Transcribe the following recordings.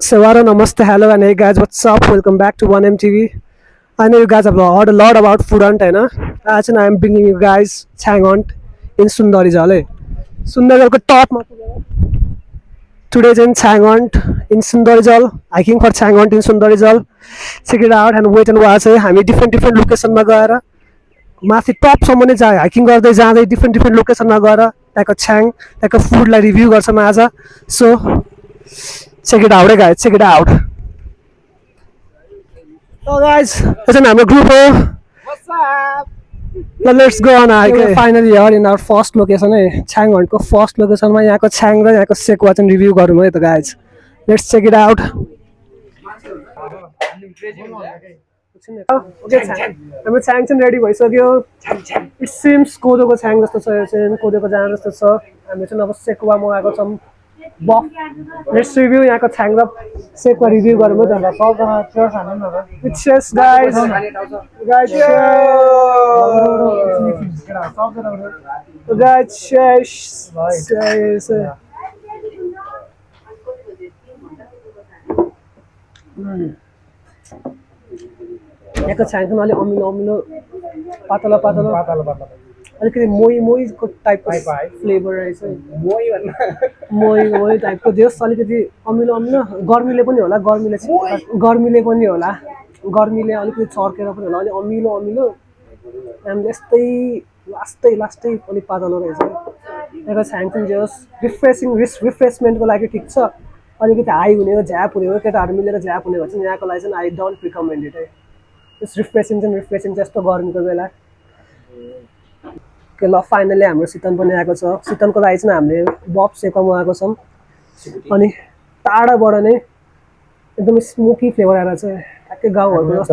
Savara, namaste, hello, and hey guys, what's up? Welcome back to 1MTV. I know you guys have heard a lot about food hunt, है ना? आज ना I'm bringing you guys Chang hunt in Sundari Jale. Sundari को top मा today's in Chang hunt in Sundari Jal. Hiking for Chang hunt in Sundari Jal. Check it out and wait and watch. हामी different location मा गएर माथि टपसम्म नै जा hiking गर्दै जाँदै डिफ्रेन्ट लोकेसनमा गएर त्यहाँको छ्याङ त्यहाँको फुडलाई रिभ्यू गर्छौँ आज so check it out, guys. Check it out. So, guys, it's an हाम्रो group. What's up? Let's go on. Okay. Finally, here in our first location, Chang hunt को first location मा यहाँको छ्याङ र यहाँको सेक्वा चाहिँ रिभ्यू गरौँ है त guys. Let's check it out. Okay, हाम्रो छ्याङ चाहिँ रेडी भइसक्यो. It seems कोदोको छ्याङ जस्तो छ यो चाहिँ कोदोको जाँड जस्तो छ. हामी चाहिँ अब सेक्वा मगाएको छौँ. Buff. Let's review यहाँ का छ्याङ र सेक्वा रिभ्यू गरौँ है त Cheers cheers guys. Guys cheers. Guys cheers. यहाँ का छ्याङ चाहिँ अलि अमिलो पातला अलिकति मोहीको टाइपको फ्लेभर रहेछ मोही टाइपको देश अलिकति अमिलो गर्मीले पनि होला गर्मीले अलिकति चर्केर पनि होला अलि अमिलो अनि यस्तै लास्टै अलि पातलो रहेछ यहाँको छ्याङ चाहिँ जस रिफ्रेसमेन्टको लागि ठिक छ अलिकति हाई हुने हो झ्याप हुने हो केटाहरू मिलेर झ्याप हुने भन्छ यहाँको लागि चाहिँ आई डोन्ट रिकमेन्ड इट है जस्ट रिफ्रेसिङ जस्तो गर्मीको बेला के ल फाइनली हाम्रो सितन पनि आएको छ सितनको लागि चाहिँ हामीले बफ सेक्वा मगाएको छौँ अनि टाढाबाट नै एकदमै स्मोकी फ्लेभर आएर चाहिँ ठ्याक्कै गाउँहरूको जस्तो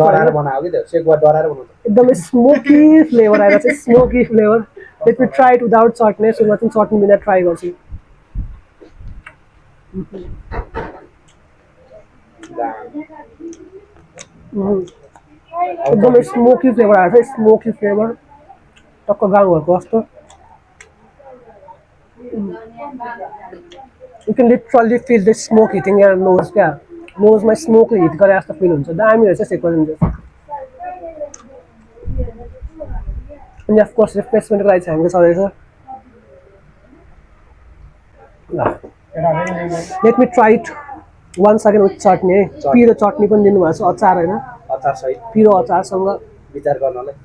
एकदमै स्मोकी फ्लेभर आएर चाहिँ smoky flavour let me try it without chutney सुरुमा चाहिँ चटनी बिना ट्राई गर्छु एकदमै स्मोकी फ्लेभर आएर चाहिँ स्मोकी फ्लेभर टक्क गाउँहरूको जस्तो you can literally feel the smoke hitting your nose क्या नोजमा स्मोकले हिट गरे जस्तो फिल हुन्छ दामी रहेछ सेक्वा चाहिँ अनि अफकोर्स रिफ्रेसमेन्टको लागि चाहिँ हाम्रो छँदैछ let me try it one second with chutney है पिरो चटनी पनि दिनुभएको छ अचार होइन पिरो अचारसँग विचार गर्नलाई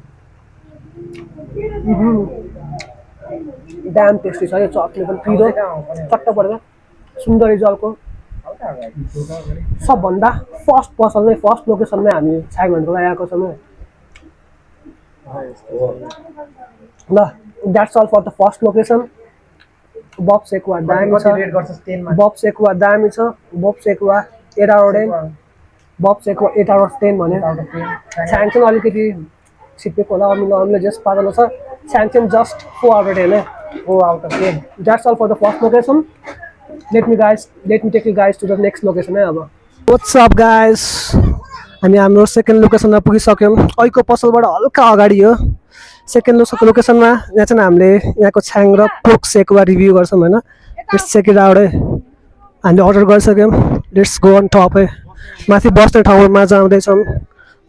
ड्याम टेस्टी छ यो चटनी पनि पिरो चट्ट परेर सुन्दरी जलको सबभन्दा फर्स्ट लोकेसनमै हामी छ्याङ हन्टको लागि आएको छौँ ल that's all for the first location buff सेक्वा दामी छ बफ सेक्वा दामी छ बफ सेक्वा 8 आउट अफ 10 बफ सेक्वा 8 आउट अफ 10 भने छ्याङ चाहिँ अलिकति छिपेको होला अमिलो जस्ट पातलो छ छ्याङ चाहिँ जस्ट 4 आउट अफ 10 है 4 out of 10 that's all for the first location let me take you guys to the next location है अब व्हाट्स अप गाइज हामी हाम्रो सेकेन्ड लोकेसनमा पुगिसक्यौँ अहिलेको पसलबाट हल्का अगाडि हो सेकेन्ड लोकेसनमा यहाँ चाहिँ हामीले यहाँको छ्याङ र पोर्क सेक्वा रिभ्यू गर्छौँ होइन लेट्स चेक इट आउट है हामीले अर्डर गरिसक्यौँ लेट्स गो अन टप है माथि बस्ने ठाउँमा जाँदैछौँ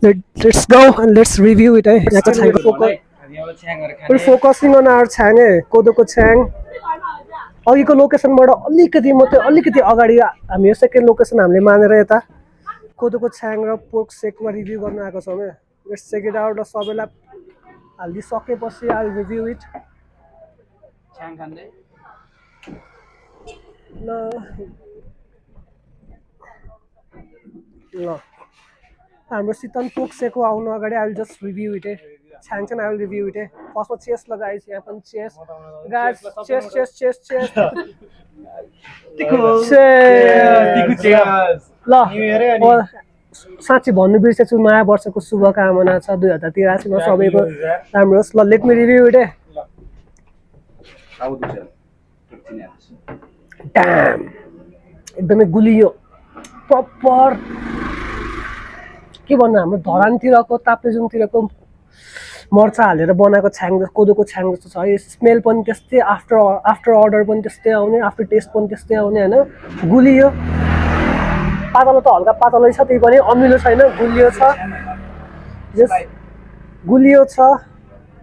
let's go and let's review it है यहाँको छ्याङको फोकसिङ अन आवर छ्याङ है कोदोको छ्याङ अघिको लोकेसनबाट अलिकति अगाडि हामी यो सेकेन्ड लोकेसन हामीले मानेर यता कोदोको छ्याङ र पोर्क सेक्वा रिभ्यू गर्न आएको छौँ है लेट्स चेक इट आउट र सबैलाई हालिदिइसकेपछि आई विल रिभ्यू इट छ्याङ खाँदै ल हाम्रो सितन पोर्क सेक्वा आउनु अगाडि I will just review it है छ्याङ चाहिँ आई विल रिभ्यू इट है फर्स्टमा चेस ल गाइस यहाँ पनि चेस गाइस चेस ल साँच्ची भन्नु बिर्सेछु नयाँ वर्षको शुभकामना छ 2083 मा सबैको राम्रो होस् ल लेट मी रिभ्यू इट है ड्याम एकदमै गुलियो प्रपर के भन्नु हाम्रो धरानतिरको ताप्लेजुङतिरको मर्चा हालेर बनाएको छ्याङ कोदोको छ्याङ जस्तो छ यो स्मेल पनि त्यस्तै आफ्टर अर्डर पनि त्यस्तै आउने आफ्टर टेस्ट पनि त्यस्तै आउने हैन गुलियो पातलो त हल्का पातलै छ, त्यही पनि अमिलो छैन, गुलियो छ। जस गुलियो छ,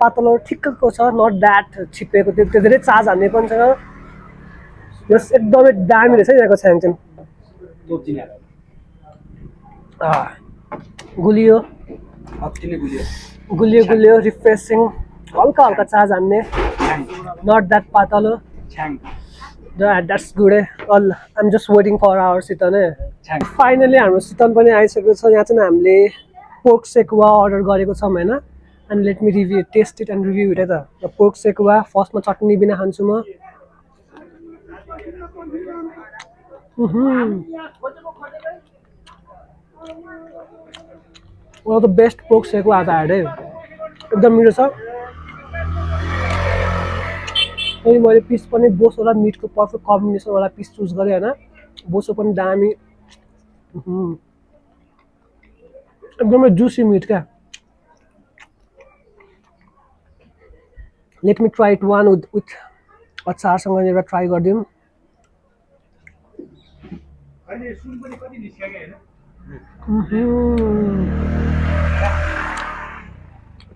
पातलो ठिक्कको छ, नट द्याट छिप्पेको, त्यो धेरै चार्ज हान्ने पनि छैन। यस एकदमै दामी रहेछ यहाँको छ्याङ चाहिँ। गुलियो गुलियो गुलियो रिफ्रेसिङ, हल्का हल्का चार्ज हान्ने, नट द्याट पातलो। That's good. I'm just waiting for our सितन है। फाइनली हाम्रो सितन पनि आइसकेको छ। यहाँ चाहिँ हामीले पोर्क सेकुवा अर्डर गरेको छौँ हैन। And let me review taste it and review it है त। पोर्क सेकुवा फर्स्टमा चटनी बिना खान्छु म। One of the best pork sekuwa I've had है। एकदम मिठो छ। अनि मैले पिस पनि बोसो र मिटको पर्फेक्ट कम्बिनेसन वाला पिस चुज गरेँ हैन। बोसो पनि दामी, एकदमै जुसी मिट क्या। Let me try it one with अचारसँग एउटा ट्राई गरिदिउँ।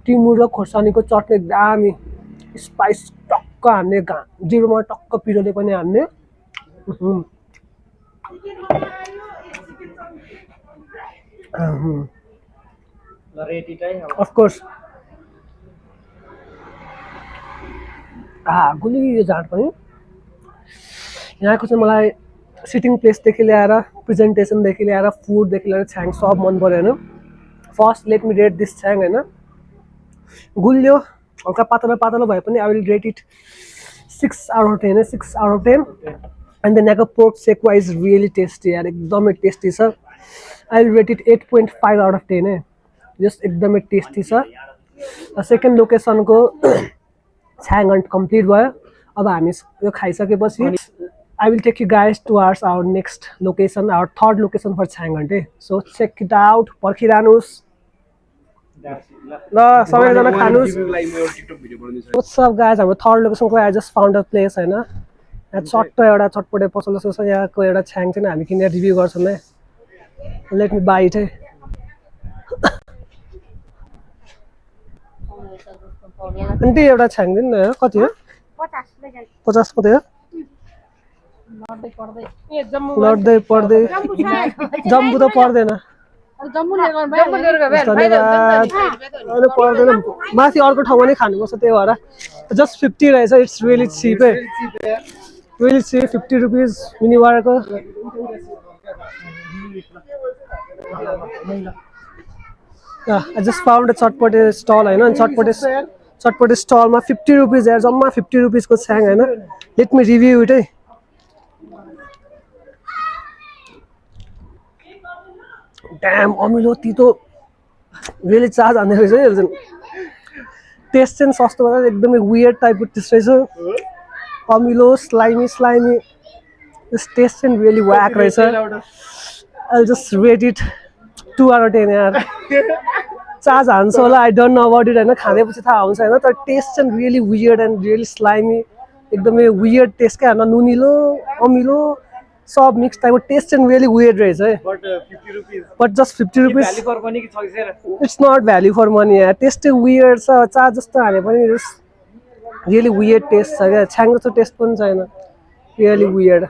टिमुर र खोर्सानीको चटनी दामी, स्पाइस टक्क हान्ने, जिरोमा टक्क पिरोले पनि हान्ने। अफ कोर्स गुलियो झाँट पनि। यहाँको चाहिँ मलाई सिटिङ प्लेसदेखि ल्याएर, प्रेजेन्टेसनदेखि ल्याएर, फुडदेखि ल्याएर छ्याङ सब मन पर्यो हैन। First let me rate this छ्याङ हैन। गुलियो हल्का पातलो पातलो भए पनि I will rate it 6 out of 10 है, 6 आउट अफ 10। एन्ड देन यहाँको पोर्क सेकुवा इज रियली टेस्टी यार, एकदमै टेस्टी छ। I will rate it 8.5 out of 10 है। जस एकदमै टेस्टी छ। सेकेन्ड लोकेसनको छ्याङ हन्ट कम्प्लिट भयो। अब हामी यो खाइसकेपछि I will take you guys towards our next location, our third location for छ्याङ हन्ट है। सो चेक इट आउट, पर्खिरहनुहोस् ल, सबैजना खानुहोस्। What's up guys, हाम्रो थर्ड लोकेसनको I just found a place हैन। यहाँ चट्ट एउटा चटपटे पसल जस्तो छ। यहाँको एउटा छ्याङ चाहिँ हामी किनेर रिभ्यू गर्छौँ है। लेट मी बाई इट है। आन्टी एउटा छ्याङ दिनु न, कति हो? 50 मात्रै हो? लड्दै पर्दै जम्बु त पर्दैन, पर्दैन माथि अर्को ठाउँमा नै खानुपर्छ, त्यही भएर जस्ट 50 रहेछ। इट्स रियली चिप है, रियली चिप। 50 रुपिज मिनीवारको। I just found a chatpate stall हैन। चटपटे स्टलमा 50 रुपिज यार, जम्मा 50 रुपिजको छ्याङ हैन। लेट मी रिभ्यू इट है। ड्याम अमिलो तितो, रियली चार्ज हान्ने रहेछ है। टेस्ट चाहिँ सस्तो भन्दा एकदमै वियर्ड टाइपको टेस्ट रहेछ। अमिलो स्लाइमी स्लाइमी, दिस टेस्ट चाहिँ रियली व्याक रहेछ। I just rate it 2 out of 10 यार। चार्ज हान्छ होला, I don't know about it हैन। खानेपछि थाहा हुन्छ हैन। तर टेस्ट चाहिँ really weird and really slimy, एकदमै वियर्ड टेस्ट क्या। नुनिलो अमिलो सब मिक्स टाइपको टेस्ट चाहिँ रियली वियर्ड रहेछ है। But just 50 rupees, it's not value for money यार। टेस्ट चाहिँ वियर्ड छ, चार्ज जस्तो हाले पनि रियली वियर्ड टेस्ट छ क्या। छ्याङ जस्तो टेस्ट पनि छैन, रियली वियर्ड।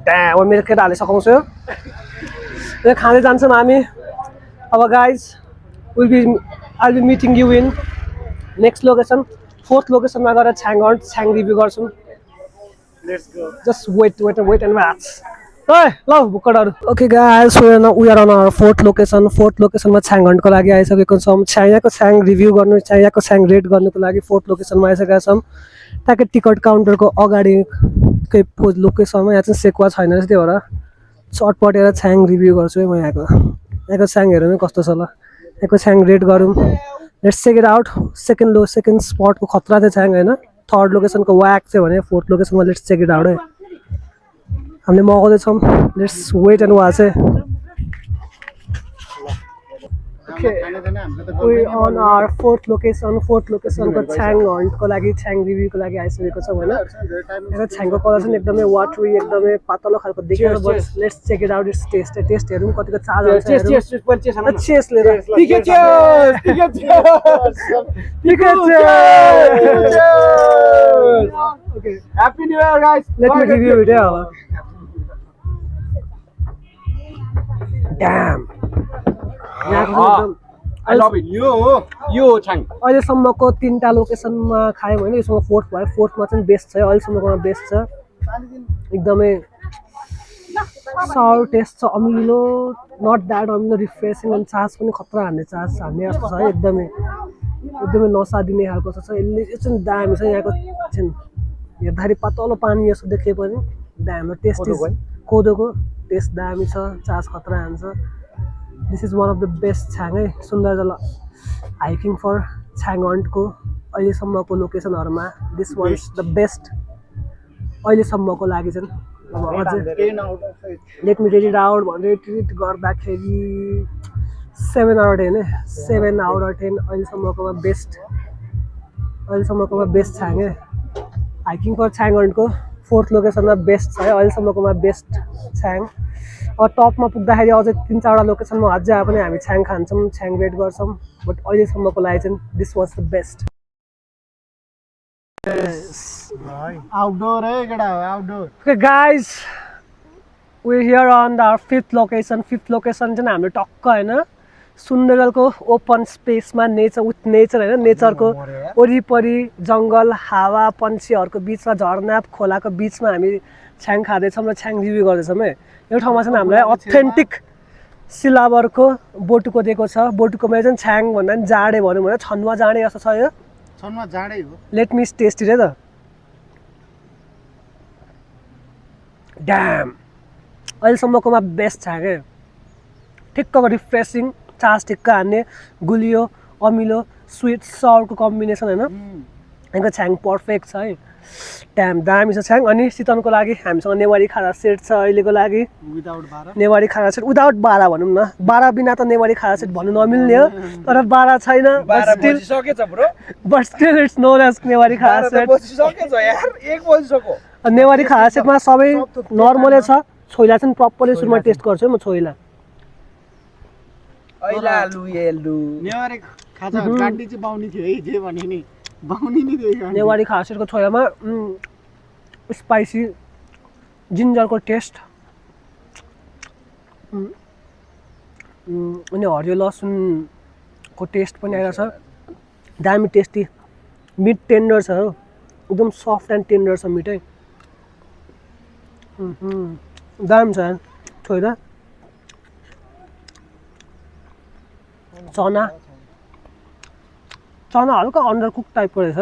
ड्याम, मेरो केटाहरूले सघाउँछ यो खाँदै जान्छौँ हामी। अब guys I will be meeting you in next location, fourth लोकेसनमा गएर छ्याङ हन्ट, छ्याङ रिभ्यू गर्छौँ। Just wait and watch. ल भुक्कडहरू। Okay guys, we are on our fourth लोकेसनमा छ्याङ हन्टको लागि आइसकेको छौँ। यहाँको छ्याङ रिभ्यू गर्नु, यहाँको छ्याङ रेट गर्नुको लागि फोर्थ लोकेसनमा आइसकेका छौँ। ट्याक्कै टिकट काउन्टरको अगाडिकै लोकेसनमा। यहाँ चाहिँ सेकुवा छैन रहेछ, त्यही भएर चटपटेर छ्याङ रिभ्यू गर्छु है म। यहाँको छ्याङ हेरौँ है कस्तो छ ल। यहाँको छ्याङ रेट गरौँ। Let's check it out. Second स्पटको खतरा थियो छ्याङ होइन। थर्ड लोकेसनको व्याक थियो भने फोर्थ लोकेसनमा लेट्स चेक इट आउट है। हामीले मगाउँदैछौँ, लेट्स वेट एन्ड वाच है। Okay, we on our fourth location को छ्याङ हन्टको लागि छ्याङ रिभ्यूको लागि आइसकेको छ हैन यहाँ छ्याङको कलर चाहिँ एकदमै वाटरी एकदमै पातलो खालको देखियो but let's check it out it's taste taste हेरौँ कतिको चार्ज आउँछ चेस लिएर टिके okay Happy New Year, guys. Let me review it Damn. I love it. You Chang. अहिलेसम्मको 3टा लोकेसनमा खायौँ होइन यसमा फोर्थ भयो फोर्थमा चाहिँ बेस्ट छ अहिलेसम्मकोमा बेस्ट छ एकदमै साउर टेस्ट छ अमिलो नट द्याट अमिलो रिफ्रेसिङ एन्ड चार्ज पनि खतरा हान्ने चार्ज हान्ने जस्तो छ है एकदमै नसा दिने खालको छ यसले यो चाहिँ दामी छ यहाँको चाहिँ हेर्दाखेरि पातलो पानी जस्तो देखिए पनि दामी टेस्ट कोदोको टेस्ट दामी छ चार्ज खतरा हान्छ this is one of the best chhyang है सुन्दरजला हाइकिङ फर छ्याङ हन्टको अहिलेसम्मको लोकेसनहरूमा this one is the best अहिलेसम्मको लागि चाहिँ अब अझै let me rate it out भनेर ट्रिट गर्दाखेरि 7 आउट 10 है 7 आउट 10 अहिलेसम्मकोमा बेस्ट छ्याङ है हाइकिङ फर छ्याङ हन्टको फोर्थ लोकेसनमा बेस्ट छ है अहिलेसम्मकोमा बेस्ट छ्याङ अब टपमा पुग्दाखेरि अझै 3-4वटा लोकेसनमा अझै आए पनि हामी छ्याङ खान्छौँ छ्याङ वेट गर्छौँ बट अहिलेसम्मको लागि चाहिँ this was the best outdoor है केटा outdoor Okay guys, we're here on our fifth location चाहिँ हाम्रो टक्क हैन सुन्दरजलको ओपन स्पेसमा नेचर विथ नेचर हैन नेचरको वरिपरि जङ्गल हावा पन्छीहरूको बिचमा झरना खोलाको बिचमा हामी छ्याङ खाँदैछौँ र छ्याङ रिभ्यू गर्दैछौँ है यो ठाउँमा चाहिँ हामीलाई अथेन्टिक सिलाबरको बोटुको दिएको छ बोटुकोमा चाहिँ छ्याङ भन्दा पनि जाडे भनौँ भने छन्वा जाडे जस्तो छ यो छन्वा जाडै हो लेट मी टेस्ट इट है त ड्याम अहिलेसम्मकोमा बेस्ट छ क्या ठिक्कको रिफ्रेसिङ चार्ज ठिक्क हान्ने गुलियो अमिलो स्विट साउरको कम्बिनेसन होइन यहाँको छ्याङ पर्फेक्ट छ है ड्याम दामी छ छ्याङ अनि शीतलको लागि हामीसँग नेवारी खाना सेट छ अहिलेको लागि नेवारी खाना सेट विदाउट बारा भनौँ न बारा बिना त नेवारी खाना सेट भन्नु नमिल्ने हो तर बारा छैन but still it's known as Newari खाना सेट नेवारी खाना सेटमा सबै नर्मलै छ छोइला चाहिँ प्रपरली सुरुमा टेस्ट गर्छु म छोइला नेवारी खाजा काट्डी चाहिँ बाउनी थियो है जे भने नि बाउनी नि थियो नेवारी खाना सेटको छोइलामा स्पाइसी जिन्जरको टेस्ट अनि हरियो लसुनको टेस्ट पनि आइरहेको छ दामी टेस्टी मिट टेन्डर छ हो एकदम सफ्ट एन्ड टेन्डर छ मिठै दाम छ छोइला चना हल्का अन्डर कुक टाइपको रहेछ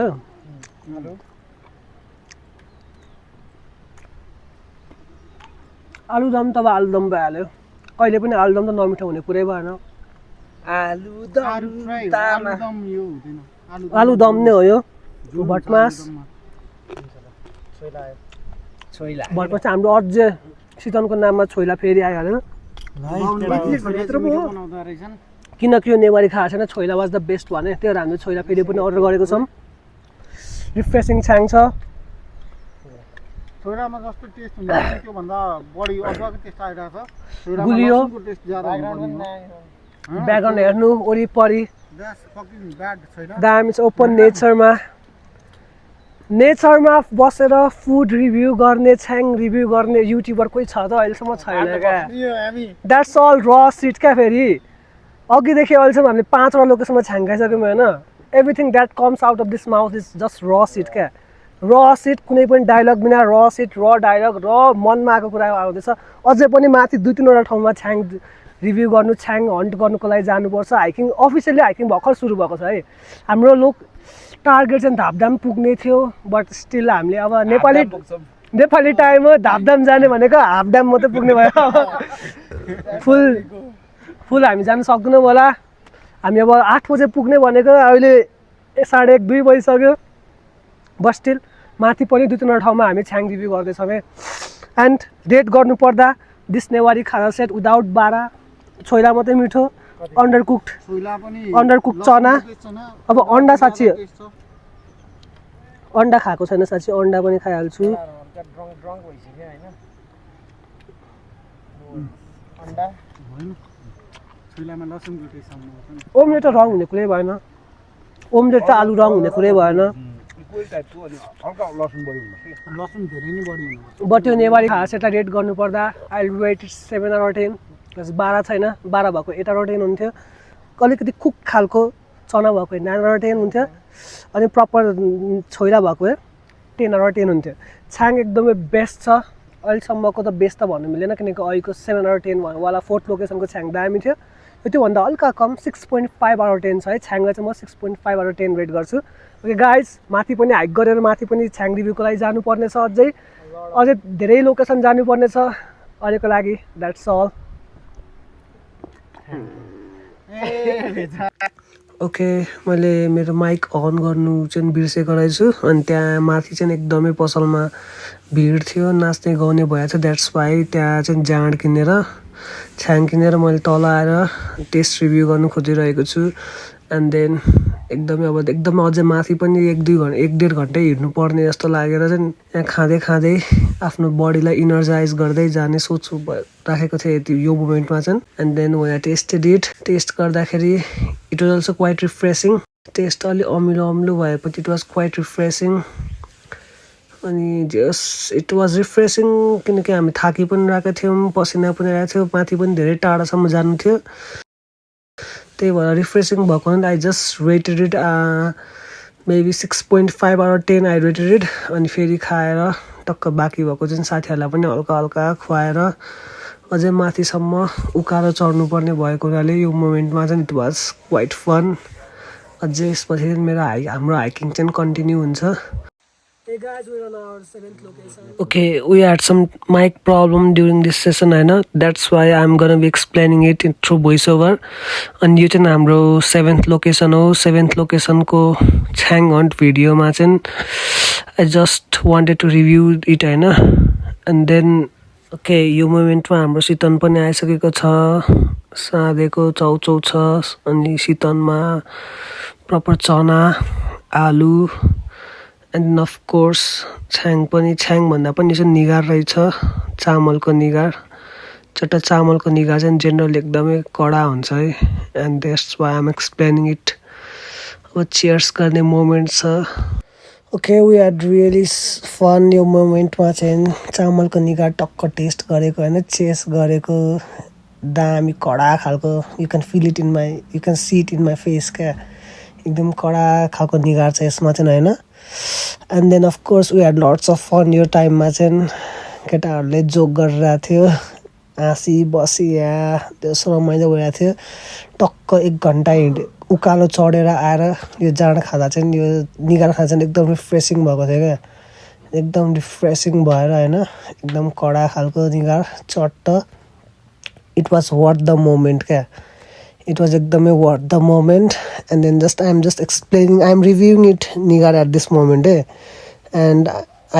आलुदम त अब आलुदम भइहाल्यो कहिले पनि आलुदम त नमिठो हुने कुरै भएन आलुदम नै हो यो भटमास भटमास चाहिँ हाम्रो अझै शीतलको नाममा छोइला फेरि आइहाल्यो किनकि यो नेवारी खाना छैन छोइला वाज द बेस्ट भने त्यही भएर हामीले छोइला फेरि पनि अर्डर गरेको छौँ रिफ्रेसिङ छ्याङ छ छोइलामा जस्तो टेस्ट हुन्छ त्यो भन्दा बढी अदुवाको टेस्ट आइरहेको छ गुलियो टेस्ट ज्यादा ब्याकग्राउन्ड हेर्नु वरिपरि छैन दामी छ ओपन नेचरमा बसेर फुड रिभ्यू गर्ने छ्याङ रिभ्यू गर्ने युट्युबर कोही छ त अहिलेसम्म छैन क्या द्याट्स अल र सिट क्या फेरि अघिदेखि अहिलेसम्म हामीले 5वटा लोकेसनमा छ्याङ खाइसक्यौँ होइन everything that comes out of this mouth is just र सिट क्या र सिट कुनै पनि डायलग बिना र सिट र डायलग र मनमा आएको कुरा आउँदैछ अझै पनि माथि 2-3वटा ठाउँमा छ्याङ रिभ्यू गर्नु छ्याङ हन्ट गर्नुको लागि जानुपर्छ हाइकिङ अफिसियली हाइकिङ भर्खर सुरु भएको छ है हाम्रो टार्गेट चाहिँ धापधाम पुग्ने थियो बट स्टिल हामीले अब नेपाली टाइम हो धापधाम जाने भनेको हाफधाम मात्रै पुग्ने भयो फुल हामी जानु सक्दैनौँ होला हामी अब 8 बजे पुग्ने भनेको अहिले 1:30-2 बजिसक्यो बट स्टिल माथि पनि 2-3वटा ठाउँमा हामी छ्याङ रिभ्यू गर्दैछौँ एन्ड रेट गर्नुपर्दा दिस नेवारी खाना सेट विदाउट बारा छोइला मात्रै मिठो अन्डरकुक्ड छोइला पनि अन्डरकुक चना अब अन्डा साँच्ची अन्डा खाएको छैन साँच्ची अन्डा पनि खाइहाल्छु ड्रङ्क भइसक्यो हैन अन्डा होइन छोइलामा लसुनको टेस्ट आउनुपर्छ नि ओम्लेट त रङ हुने कुरै भएन ओम्लेट त आलु रङ हुने कुरै भएन लसुन धेरै नै बढी हुनुपर्छ बट यो नेवारी खास यसलाई रेट गर्नुपर्दा आई रेट 7/10 प्लस 12 छैन 12 भएको 8/10 हुन्थ्यो अलिकति कुक खालको चना भएको 9/10 हुन्थ्यो अनि प्रपर छोइला भएको 10/10 हुन्थ्यो छाङ एकदमै बेस्ट छ अहिलेसम्मको त बेस्ट त भन्नु मिलेन किनकि अहिलेको 7/10 वाला 4th लोकेसनको छाङ दामी थियो त्योभन्दा हल्का कम 6.5/10 छ है छाङलाई चाहिँ म 6.5/10 रेट गर्छु ओके गाइज माथि पनि हाइक गरेर माथि पनि छाङ रिभ्यूको लागि जानुपर्नेछ अझै धेरै लोकेसन जानुपर्नेछ अहिलेको लागि द्याट्स अल ओके मैले मेरो माइक अन गर्नु चाहिँ बिर्सेको रहेछु अनि त्यहाँ माथि चाहिँ एकदमै पसलमा भिड थियो नाच्ने गाउने भएको थियो द्याट्स वाइ त्यहाँ चाहिँ जाँड किनेर छ्याङ किनेर मैले तल आएर टेस्ट रिभ्यू गर्नु खोजिरहेको छु एन्ड देन एकदमै अब एकदमै अझै माथि पनि 1-1.5 घन्टा हिँड्नु पर्ने जस्तो लागेर चाहिँ यहाँ खाँदै खाँदै आफ्नो बडीलाई इनर्जाइज गर्दै जाने सोच राखेको थिएँ यो मोमेन्टमा चाहिँ and then when I tasted it taste गर्दाखेरि it was also quite refreshing taste अलि अमिलो भए पनि इट वाज क्वाइट रिफ्रेसिङ अनि जस इट वाज रिफ्रेसिङ किनकि हामी थाकी पनि रहेका थियौँ पसिना पनि आएको थियो माथि पनि धेरै टाढासम्म जानु थियो त्यही भएर रिफ्रेसिङ भएको I just rated it maybe 6.5/10 I rated it अनि फेरि खाएर टक्क बाँकी भएको चाहिँ साथीहरूलाई पनि हल्का हल्का खुवाएर अझै माथिसम्म उकालो चढ्नुपर्ने भएको हुनाले यो मोमेन्टमा चाहिँ इट वाज क्वाइट फन अझै यसपछि हाम्रो हाइकिङ चाहिँ कन्टिन्यू हुन्छ Hey guys, we're on our 7th location. Okay, we had some mic problem during this session, I know. That's why I'm gonna be explaining it through voiceover. And you can हाम्रो 7th location हो 7th location को छ्याङ hunt भिडियोमा चाहिँ I just wanted to review it, हैन. And then okay, यो मोमेन्टमा हाम्रो सितन पनि आइसकेको छ साँधेको चाउचाउ छ अनि सितनमा प्रपर चना आलु एन्ड अफ कोर्स छ्याङ भन्दा पनि चाहिँ निगार रहेछ चामलको निगार चामलको निगार चाहिँ जेनरली एकदमै कडा हुन्छ है and that's why I'm explaining it अब चियर्स गर्ने मोमेन्ट छ okay we are really fun यो मोमेन्टमा चाहिँ चामलको निगार टक्क टेस्ट गरेको होइन चेस गरेको दामी कडा खालको you can feel it in my you can see it in my face क्या एकदम कडा खालको निगार छ यसमा चाहिँ होइन and then of course we had lots of fun यो टाइममा चाहिँ केटाहरूले जोक गरिरहेको थियो हाँसी बसी यहाँ त्यो रमाइलो भइरहेको थियो टक्क 1 घन्टा उकालो चढेर आएर यो जाँड खाँदा चाहिँ यो निगार खाँदा चाहिँ एकदम रिफ्रेसिङ भएको थियो क्या एकदम रिफ्रेसिङ भएर होइन एकदम कडा खालको निगार चट्ट it was worth the moment क्या It was एकदमै worth the moment and then I'm just explaining I'm reviewing it Nigar at this moment and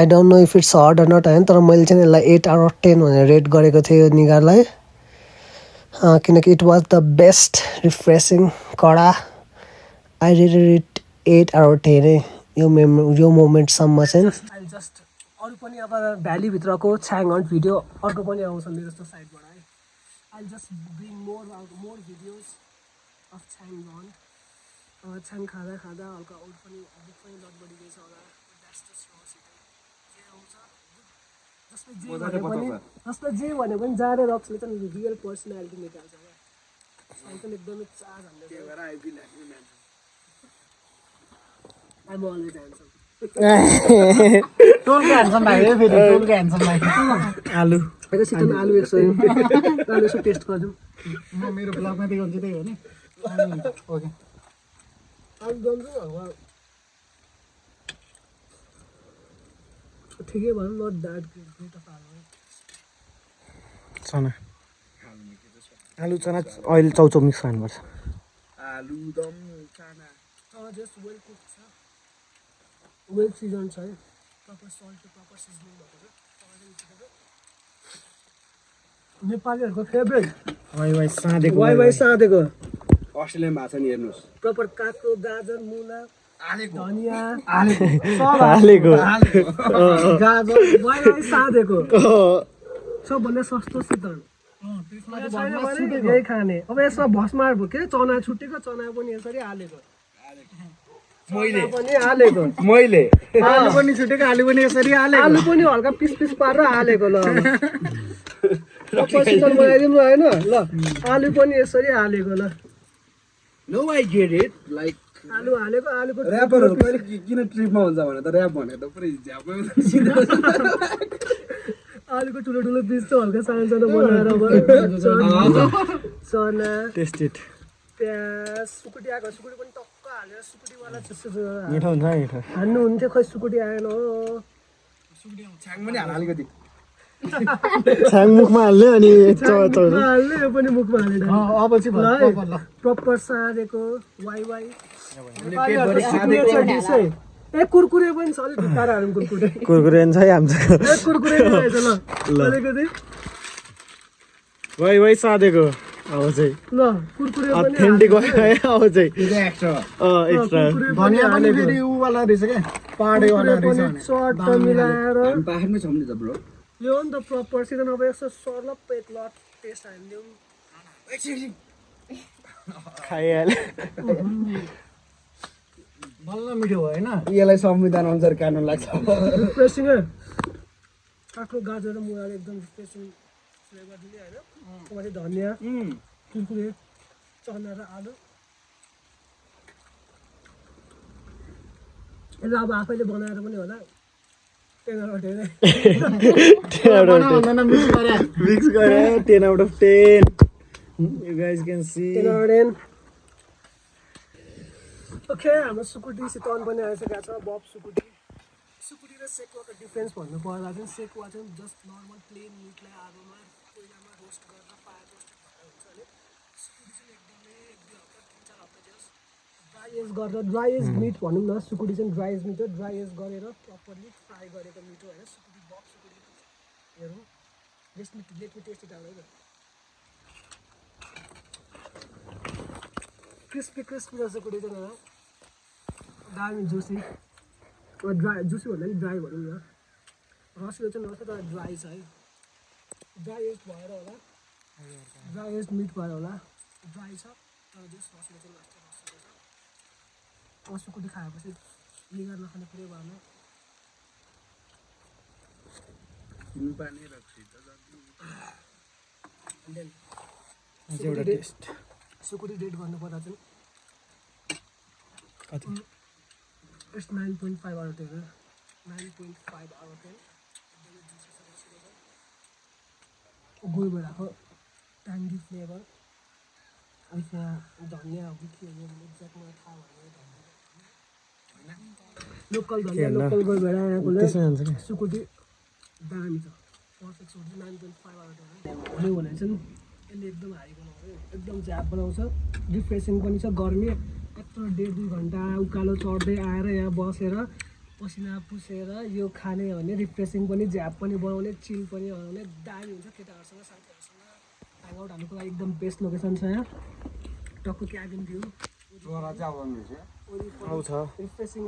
I don't know if it's hard or not हैन तर मैले चाहिँ यसलाई 8/10 भनेर rate गरेको थिएँ यो निगारलाई किनकि it was the best refreshing कडा I rated it 8/10 यो मोमेन्टसम्म चाहिँ जस्ट अरू पनि अब भ्याली भित्रको छ्याङ हन्ट भिडियो अर्को पनि आउँछ मेरो जस्तो साइडबाट I'll just bring more videos of Chang on. Chang khada halka out pani book pani lot badi gayछ होला that's just raw shit. जे आउँछ जसले जे भने पनि जारे रक्सले चाहिँ रियल पर्सनालिटी निकाल्छ क्या साइकल एकदमै चार्ज हान्दै के भएर I feel like man I'm always handsome टोलको ह्यान्डसम लाग्यो फेरि टोलको ह्यान्डसम लाग्यो आलु सिटन आलु 100 आलु यसो टेस्ट गर्छौँ म मेरो ब्लगमा देखाउँछु त्यही हो नि ओके आलु दम ठिकै भनौँ नट द्याट ग्रेट अफ आलु चना आलु चना अहिले चाउचाउ मिक्स गर्नुपर्छ आलु दम चना जस्ट वेल कुक छ वेल सिजन छ है प्रपर सल्ट प्रपर सिजनिङ भएको छ नेपालीहरूको फेभरेट वाइ साँधेको अस्ट्रेलियन भएको छ नि हेर्नुहोस् प्रपर काँक्रो गाजर मुला आलेको धनिया हालेको गाजर वाइवाई साँधेको सबभन्दा सस्तो शीतल यही खाने अब यसमा भस्मा के चना छुटेको चना पनि यसरी हालेको मैले पनि हालेको मैले आलु पनि छुटेको आलु पनि यसरी हालेको आलु पनि हल्का पिस पिस पारेर हालेको ल शीतल बनाइदिनु होइन ल आलु पनि यसरी हालेको ल no I get it like आलु हालेको आलुको ऱ्यापरहरू कहिले किन ट्रिपमा हुन्छ भने त ऱ्याप भने त पुरै झ्यापै आलुको ठुलो ठुलो पिस त हल्का सानो सानो बनाएर चना टेस्टेड प्याज सुकुटी आएको सुकुटी पनि टक्क हालेर सुकुटीवाला मिठो हुन्छ मिठो हान्नु हुन्थ्यो खै सुकुटी आएन हो छ्याङ पनि हाल अलिकति छ्याङ मुखमा हाल्ने अनि हाल्ने यो पनि मुखमा हालेर अब चाहिँ प्रपर साँधेको वाइ वाइ पेटभरि ए कुरकुरे पनि छ अलिक भित्तारा हालौँ कुरकुरे कुरकुरे छ है हाम्रो ए कुरकुरे पनि रहेछ ल अलिकति वाइ साधेको अब चाहिँ ल कुरकुरे पनि अथेन्टिक है अब चाहिँ एक्स्ट्रा एक्स्ट्रा धनिया पनि फेरि उ वाला रहेछ क्या पाहाडेवाला रहेछ चट्ट मिलाएर हामी पाहाडमै छौँ नि त ब्रो यो हो नि त प्रपर सिजन अब यस्तो सर्लप्प एक लट टेस्ट हालिदिउँ खाइहाल्यो बल्ल मिठो भयो होइन यसलाई संविधान अनुसार कानुन लाग्छ रिफ्रेसिङ काँक्रो गाजर र मुलाले एकदम रिफ्रेसिङ फ्लेभर दिने होइन माथि धनिया कुरकुरे चना र आलु यसलाई अब आफैले बनाएर पनि होला 10 out of 10 मिक्स गरे 10 out of 10 you guys can see 10 out of 10 okay हाम्रो सुकुटी सितवन पनि आइसकेको छ बब सुकुटी सुकुटी र सेकुवाको डिफ्रेन्स भन्नु पर्दा चाहिँ सेकुवा चाहिँ जस्ट नर्मल प्लेन मिटलाई आगोमा कोइलामा रोस्ट गरेर फायर रोस्टेड भएर हुन्छ भने सुकुटी चाहिँ एकदमै एक दुई हप्ता 3-4 हप्ता जस ड्राई एज गरेर ड्राई एज मिट भनौँ न सुकुटी चाहिँ ड्राई एज मिट हो ड्राई एज गरेर प्रपरली फ्राई गरेको मिट हो होइन सुकुटी बब सुकुटी हेरौँ let me taste it out crispy र सुकुटी चाहिँ दामी जुसी ड्राई जुसी भन्दा पनि ड्राई भनौँ न रसिलो चाहिँ नर्छ तर ड्राई छ है ड्राई एज भएर होला ड्राई एज मिट भएर होला ड्राई छ तर जस रसिलो चाहिँ नर्छ रसिलो छ सुकुटी खाएपछि लिगर नखाने कुरै भएन सुकुटी रेट गर्नुपर्दा चाहिँ It's 9.5 out of 10. 9.5 out of 10. Good भएको ट्याङ्गी फ्लेभर विथ धनिया हो कि के हो एक्ज्याक्ट मलाई थाहा भएन लोकल धनिया लोकल गुड भएर सुकुटी दामी छ पर्फेक्ट सुकुटी 9.5 out of 10 भन्यो भने चाहिँ यसले एकदम हारी बनाउँछ एकदम झ्याप बनाउँछ रिफ्रेसिङ पनि छ गर्मी यत्रो 1.5-2 घन्टा उकालो चढ्दै आएर यहाँ बसेर पसिना पुसेर यो खाने भने रिफ्रेसिङ पनि झ्याप पनि बनाउने चिल पनि बनाउने दामी हुन्छ केटाहरूसँग साथीहरूसँग ह्याङआउट हाल्नुको लागि एकदम बेस्ट लोकेसन छ यहाँ टक्क cabin view refreshing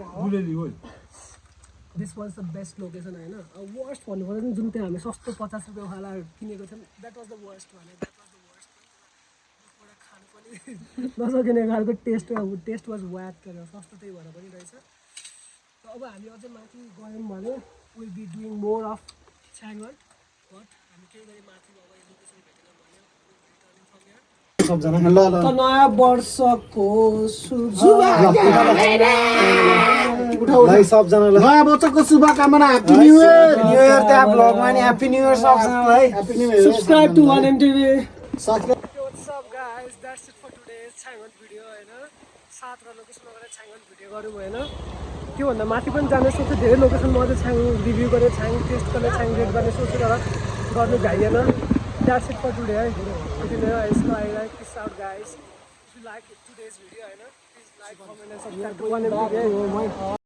this was the best location होइन अब वर्स्ट भन्नुपर्दा पनि जुन चाहिँ हामी सस्तो 50 रुपियाँवाला किनेको थियौँ द्याट वाज द वर्स्ट भने नसकिने खालको टेस्ट वाज व्याक गरेर सस्तो त्यही भएर पनि रहेछ अब हामी अझै माथि गयौँ भने will be doing more of छ्याङन बट हामी केही गरी माथि अब लोकेसन भेटेन भने नयाँ वर्षको सबजनालाई नयाँ वर्षको शुभकामना ह्याप्पी न्यू इयर त्यहाँ ब्लगमा नि ह्याप्पी न्यू इयर सबजनालाई subscribe to one MTV guys, that's it for today's छ्याङन भिडियो होइन 7 लोकेसनमा गएर छ्याङन भिडियो गऱ्यौँ होइन त्योभन्दा माथि पनि जाने सोच्छु धेरै लोकेसनमा अझै छ्याङ रिभ्यू गरेर छ्याङ टेस्ट गरेर छ्याङ रेट गर्ने सोच्छु तर गर्नु भ्याइएन द्याट्स इट फर टुडे है यति नै आइलाइक peace out guys if you like today's video होइन please like comment and subscribe to one MTV